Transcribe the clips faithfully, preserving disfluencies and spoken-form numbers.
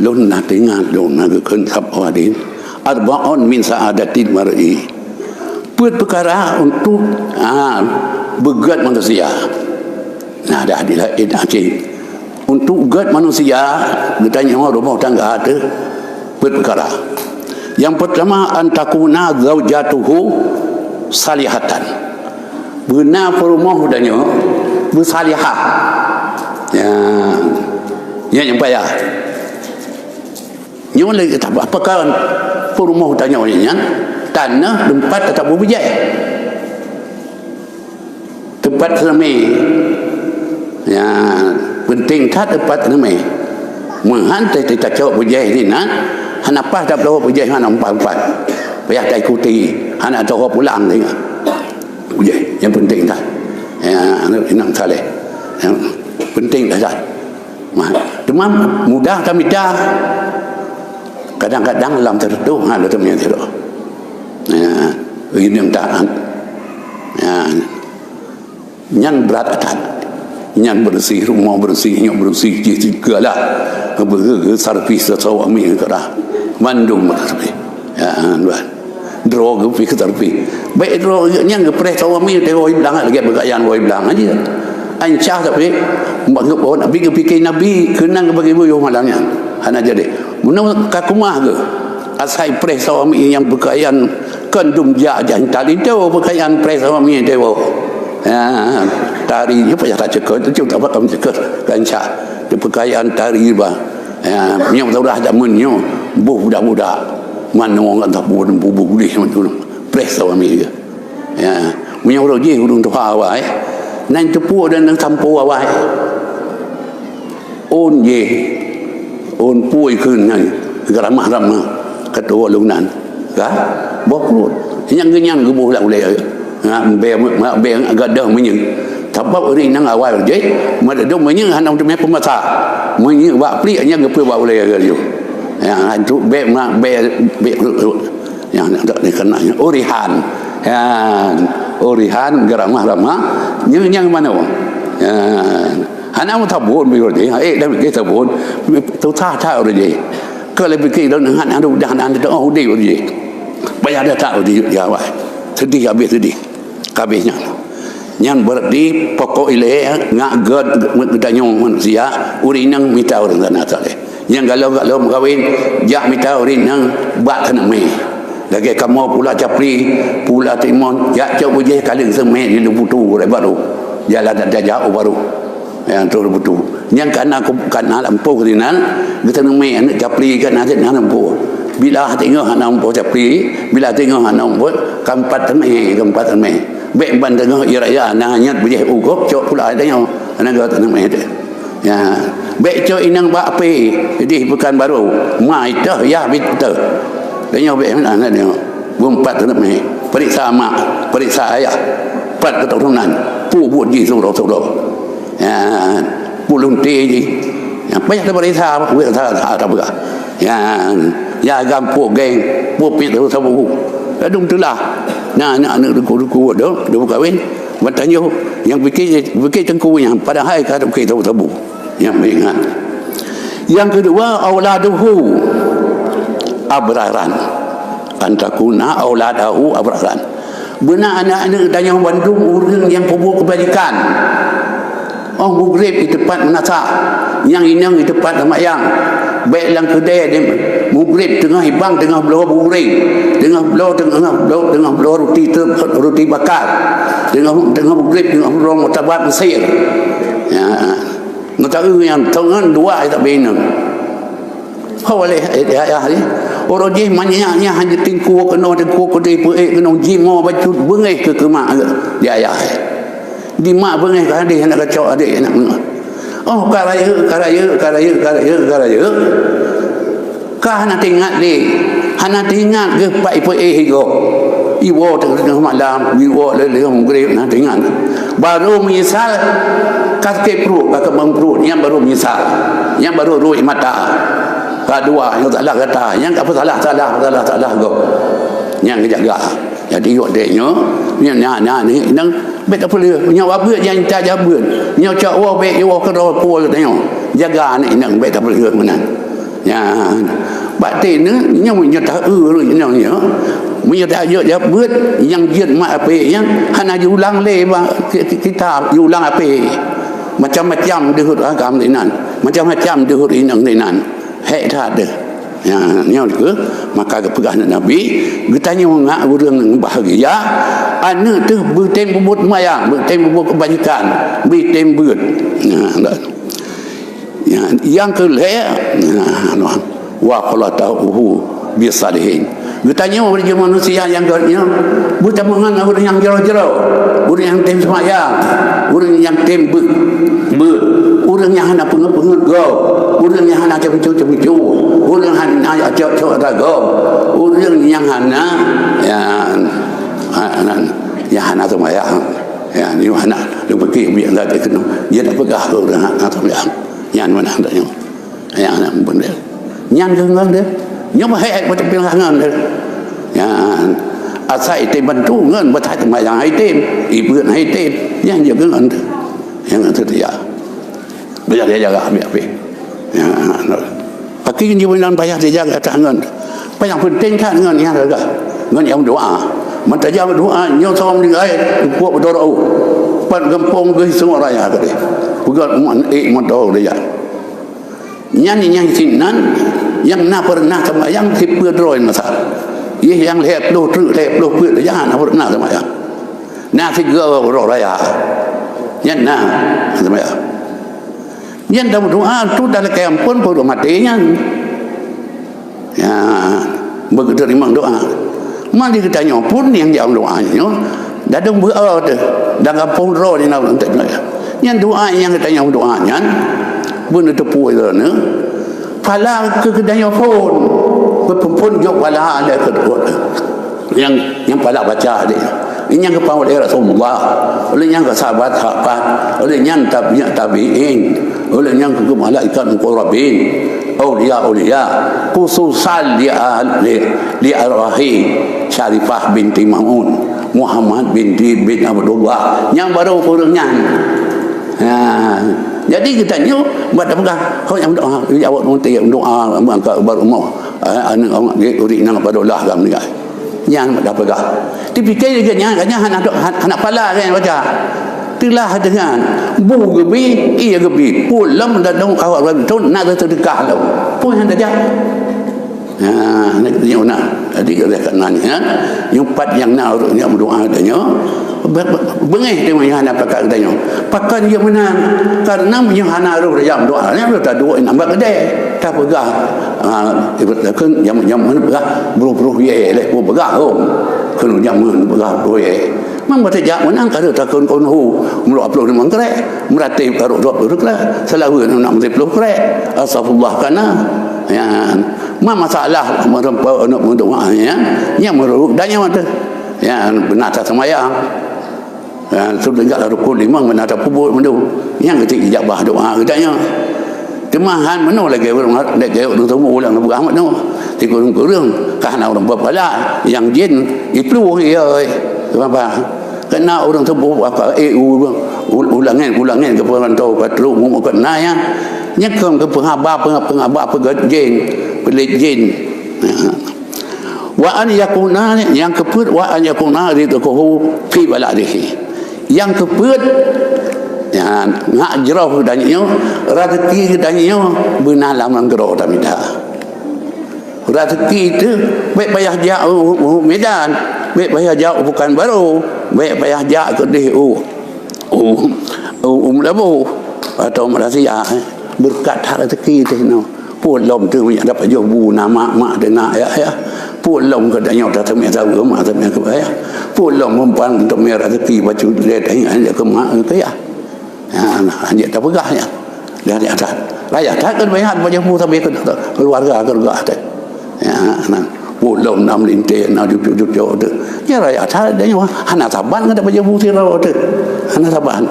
Lôn na teuingat lôn na geukheun sabda hadis, "Arba'un min sa'adatil mar'i." Peuet peukara untuk, ha, beugét manusia. Nah, dah di lain akhé. Untuk gét manusia, geutanyoe rumoh tangga teuh peuet peukara. Nyang peutama, an takuna zaujatuhu salihatan. Beuna peurumoh geutanyoe beusalihah. Ya, nyan nyang payah. Nyoe lé, apakah peurumoh tanyoe nyan, tanoh teumpat tatabu beujih. Teumpat seumé. Ya, penting that teumpat seumé. Meuhan teuh tacok beujih sinan, hana paih tabloe beujih hana umpat-umpat. Payah taikuti, hana teuhok pulang teuh. Beujih, nyang penting that. Ya, inong saleh. Ya, penting that. Mah, teuma mudah tamita. Kadang-kadang lam teureudôh, ha, lôn teumanyong sidroe. Ya, inong taat. Ya, nyan brat that. Nyan beureuséh rumoh, beureuséh nyoe, beureuséh jih sigala. Beureuséh servis suami keurah. Mandum beureuséh. Ya, tuan. Droe geupike tapi. Baik droe nyang geupreh suami teuh woe blang lagèe beukayang woe blang aja. Ancah tapi, maksud pohon Nabi geupike Nabi keunang bagi buyuh malam nyan. Hana jadi. Meunyoe ka keumah geuh, asai preh suami nyang beukayang kandum jak jang tali teuh beukayang preh suami teuh woe. Ya, tari je payah taceukot, tu tak bakal ceukot kancah. Di peukayaan tari bah. Ya, meunyoe surah jameun nyoe, boh budak-budak. Manoe ngon tapue bubu gulih macam tu. Preh suami dia. Ya, meunyoe uroe jih ureueng tuha awai, nan teupue dan nan sampoe awai. Ôn jih, ôn pue kheun nyan, geuramah-ramah, katoe lôn nan. Ka? Boh pruet. Nyang geunyan geuboh lam ulèe. Ha, bèe, bèe gadoh meunyeue. Sabab ureueng inong awai jih, meudadong meunyeue hana teumé peumasa. Meunyeue bak pliek nyan geupeu bak ulèe laju. Ya, tu bèe ma, bèe, bèe, nyang tak dikena urihan. Ya, urihan geuramah-ramah, nyan nyang manoe. Ya. Hana meutabon bagi ureueng jih. Eh, dah mikir tabon. Susah that ureueng jih. Keu lé pikir lôn nyan, aduh, dah, dah, dah, oh, udép ureueng jih. Payah that ureueng jih, ya, wah. Sedih habéh sedih. Habéh nyan. Nyan berarti pokok ilée, ngak gét geutanyoe manusia, ureueng inong mita ureueng sana saleh. Nyang galom-galom meukawen, jak mita ureueng inong bak teuneuk mé. Lagèe kamoe pula capli, pula timon, jak cok beujih kaleng seumé di Leubutu, Raya Barô. Jalan Dada Jauh Barô. Nyang troh Leubutu. Nyang kana, kana lampôh sinan, geuteuneuk mé aneuk capli kana cit na lampôh. Bila teungoh hana lampôh capli, bila teungoh hana lampôh, ka meupat teumé, ka meupat teumé. Bèk ban teungoh ie raya, na nyang beujih u gob, cok pula tanyoe, hana geuteuneuh mé teuh. Ya, bèk cok inong bak apé, idéh Pekanbaru, ma iteuh, yah bit teuh. Tanyoe bèk meunan, tanyoe. Beumeupat teuneuh mé, peuriksa mak, peuriksa ayah, pat keuturonan, peue buet jih sidroe-sidroe. Ya, peue lunte jih. Ya, payah tapeuriksa, peuriksa, tapeugah. Ya, ya gampông geng, peue pih tasabu. Ladôm teulah. Nah, aneuk-aneuk teungku-teungku tu, dah meukawen. Ban tanyoe, nyang pike, pike teungku nyan, padahai ka pike sabu-sabu. Nyang meuingat. Nyang keudua, auladuhu abraran. An takuna auladahu abraran. Beuna aneuk-aneuk tanyoe bandum ureueng nyang peubuet keubaikan. Oh, mugreb di teumpat meunasah, nyang inong di teumpat seumayang. Bèk lam keudè di mugreb teungoh ibang teungoh bloe bu goreng, teungoh bloe, teungoh bloe, teungoh bloe ruti teu-, ruti bakar, teungoh, teungoh mugreb teungoh bloe martabak Mesir. Ya. Meuteumèe nyang teungoh dua sabe inong. Ho lé, eh, ayah, eh. Uroe jih manyak nyan hana teungku keunoe, teungku keudeh peuék keunoe jimoe bacut beungéh keu keumak di ayah, eh. Di mak beungéh ka hadeh hana geucok adék aneuk. Oh, ka rayeuk, ka rayeuk, ka rayeuk, ka rayeuk, ka rayeuk. Ka hana teuingat lé. Hana teuingat geuh pat ipeuéh igoe. Iwoe teungoh malam, iwoe lé-lé mugreb hana teuingat. Baru meunyeusal ka sakét pruet, ka keubang pruet, nyan baru meunyeusal. Nyan baru ruwet mata. Ka dua, nyang salah gata, nyang ka peusalah-salah, peusalah-salah gob. Nyang geujaga. Jadi, watèe nyoe, nyoe na, na, ni, nang, bèk tapeuleueh. Nyoe wabeuet nyang tajak beuet. Nyoe cok woe bèk, woe keudroe pue tanyoe. Jaga aneuk inong bèk tapeuleueh meunan. Nyan, bak teuh nyoe, nyoe meunyoe taeu lôn nyoe, nyoe. Meunyoe tajak jak beuet nyang jeuet mat apé nyan, hana jiulang lé bak ki-, ki-, kitab, jiulang apé. Macam-macam deuhot agam di nan, macam-macam deuhot inong di nan. Hék that deuh. Nyan, nyoe keuh, maka geupeugah lé Nabi, geutanyoe ngat ureuëng bahgia, aneuëk teuh beutem peubuet seumayang, beutem peubuet keubajikan, beutem beuet. Nyan, Ya, nyang keu lhée, nah, noh, wa khalatahu bisalihin. Geutanyoe bak manusia nyang gét nyoe, beuteumeungon ureuëng nyang jroh-jroh, ureuëng nyang tem seumayang, ureuëng nyang tem beuet, beuet, ureuëng nyang hana peungeut-peungeut gob, ureuëng nyang hana ceumeucue-ceumeucue, ureuëng hana cok-cok ata gob, ureuëng nyang hana, ya, hana, nyang hana seumayang. Ya, nyoe hana, lôn pike biet lagée keunoe. Dia dak peugah keu ureuëng hana seumayang. Nyan meunan tanyoe. Nyang na beundeh. Nyang geungon deh. Nyoe bah hai-hai macam pilah ngon deh. Nyan. Asai item bantu ngon bah that mayang item, ibeuet item. Nyan je geungon deh. Nyang tu dia. Beujaga-jaga ambil api. Nyan. Paki nyoe bilang payah dijaga tangan. Payah penting that ngon nyang jaga. Ngon nyang doa. Mata jaga doa nyoe sama meninggai kuat bedoro. Pat gampong geuh semua raya tadi. Peugah umat eh motor dia. Nyan nyang sinan, nyang na peureunah seumayang sipeue droe masa. Yeh nyang lhée ploh treuk, lhée ploh peuet, nyang na peureunah seumayang. Na sigoe roh raya. Nyan na seumayang. Nyan dah doa tu dah lakée amphon peurumoh maté nyan. Ya, beuteurimong doa. Man di geutanyoe pun nyang jaweueb doa nyoe, dadong beu-o teuh, dan gampông droe di na ureuëng teuk nyan. Nyan doa nyang geutanyoe doa nyan, beuneuteupeu droeneuh, phala keu geutanyoe phon, beuphon-phon jok phala lé keu droe. Nyang, nyang phala baca deh. Nyang geupeubuet lé Rasulullah, oleh nyang ke sahabat-sahabat, oleh nyang tabi' tabi'in, oleh nyang keu malaikat muqarrabin, aulia-aulia, khususan li, li, li arwahi Syarifah binti Ma'mun, Muhammad binti bin Abdullah, nyang barô ureuëng nyan. Ha, jadi geutanyoe bak tapeugah, "Ho nyang doa, awak nanti doa mangka baru mau, eh, aneuk awak ureuëng nang pada lah gam ninggai." Nyan dah peugah. Dipike lagée nyan, ka nyan hana, hana pala kan baca. Teulah deungon bu geubi, ié geubi. Pulam dadong awak ureuëng thon na seudeukah lom. Peue hana jak. Ha, na nyoe na. Jadi oleh karena nyan, nyoe pat nyang na ureuëng nyang meudoa tanyoe. Be-, be-, beungéh teuma nyang hana pakat tanyoe. Pakon jeuet meunan? Karena meunyoe hana roh jak meudoa, nyan taduek nambah keudée. Tapeugah, ah, ibarat takheun jameun-jameun peugah, broh-broh yée lé, peugah hom. Keuneuk jameun peugah broh yée. Meunyoe tajak meunan ka takheun kon hu, meulok ploh limong krek, meuratéb karok dua ploh krek, seulaweuen nak meusiploh krek. Astagfirullah kana. Ya. Ma masalah meureumpok aneuk meudoa nyan, nyang meureuruek dan nyang mantong. Ya, beuna taseumayang. Ha, tu tinggal rukun limong beuna tapeubuet mandum. Nyang keutik ijabah doa geutanyoe. Teuma han meunoe lagée ureuëng, lagée ureuëng tumu ulang beugah meunoe. Sikureueng-kureueng ka hana ureuëng bapala nyang jén ipluh, ya, kenapa? Kena ureuëng tumu apa, eh, u-, u-, ulangan, ulangan keu peurantau ka trok mu kena ya. Nyang keu peungaba, peungaba peugét jén, peulét jén. Ha. Wa an yakuna, nyang keupeuet, wa an yakuna rizquhu fi baladihi. Nyang keupeuet, nyan, ngak jroh geutanyoe, rezeki geutanyoe beuna lam nanggroe tamita. Rezeki teuh bék payah jak u, u Medan, bék payah jak u Pekanbaru, bék payah jak keudeh u, u, u, u Meulaboh atau Malaysia, eh. Beureukat that rezeki teuh nyoe. Peue lom teuh meunyoe tapajoh bu na mak-mak teuh na ayah-ayah. Peue lom geutanyoe tateumé saweue mak teumé keu ayah. Peue lom meupan teumé rezeki bacut lé taingat keu mak keu ayah. Ha, nah, hanjeuet tapeugah nyan. Dari atas. Rakyat that kan banyak pajoh bu sabe keu keuluwarga, keuluwarga teuh. Ya, nah. Peue lom na meulintèe, na cucok-cucok teuh. Ya, rakyat that tanyoe hana saban ngon tapajoh bu sidroe teuh. Hana saban.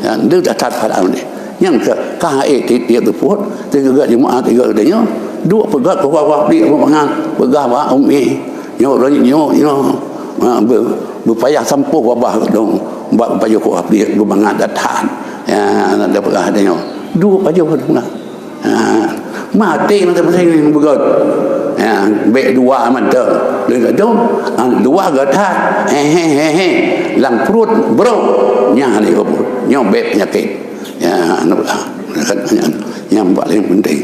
Ya, deuh that-that padam deh. Nyang ka, ka ék tiep-tiep teupot, tiga jeumaah, tiga geutanyoe, duek peugah keu kuah-kuah pliek beumangat, peugah bak umi, nyoe, nyoe, nyoe, ha, beu-, beupayah sampôh babah dong, bak pajoh kuah pliek beumangat that-that. Ya, na peugah tanyoe. Duek pajoh peugah. Ha. Maté mata pusing beugöt. Ya, bèk dua mata. Lé kadang, ah, dua gata. He, he, he, he. Lam pruet brok. Nyan lé kubur. Nyoe bèk penyakit. Ya, anu lah. Nyan, nyan paling penting.